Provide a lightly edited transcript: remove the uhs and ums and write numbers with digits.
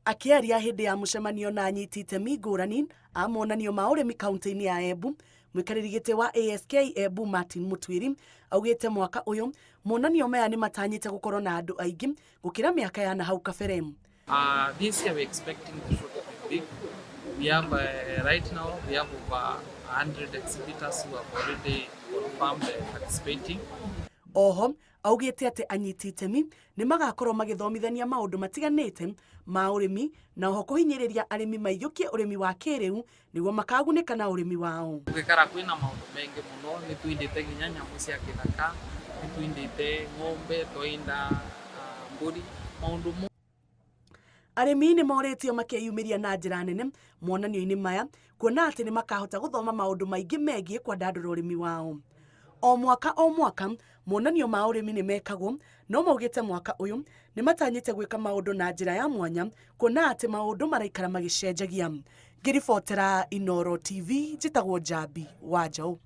Akĩaria hĩndĩ ya mũcemanio na anyiti itemi ngũrani a monanio ma ũrĩmi kaunti-inĩ ya Embu, mũikarĩri gĩtĩ wa ASK Embu Martin Mutwiri augĩte mwaka ũyũ monanio maya nĩ matanyĩte gũkorwo na andũ aingĩ gũkĩra mĩaka ya na hau kabere. This year we're expecting the show to be big. We have right now we have over 100 exhibitors who have already confirmed participating. Oho augĩte atĩ anyiti itemi nĩ magakorwo magĩthomithania maũndũ matiganĩte ma ũrĩmi na oho kũhinyĩrĩria arĩmi maiyũkie ũrĩmi wa kĩrĩu nĩguo makagunĩka na ũrĩmi wao. Gũgĩkara kwĩna maũndũ maingĩ mũno, nĩ twindĩte nginya nyamũ cia kĩthaka, nĩ twindĩte ng'ombe, twainda mbũri, maũndũ mo. Arĩmi nĩ morĩtio makeyumĩria na njĩra nene monanio-inĩ maya kuona atĩ nĩ makahota gũthoma maũndũ maingĩ megiĩ kwandandũra ũrĩmi wao. O mwaka o mwaka monanio ma ũrĩmi nĩ mekagwo, no maugĩte mwaka ũyũ nĩ matanyĩte gwĩka maũndũ na njĩra ya mwanya kuona atĩ maũndũ maraikara magĩcenjagia. Ngĩribotera Inooro TV, njĩtagwo Njambi wa Njaũ.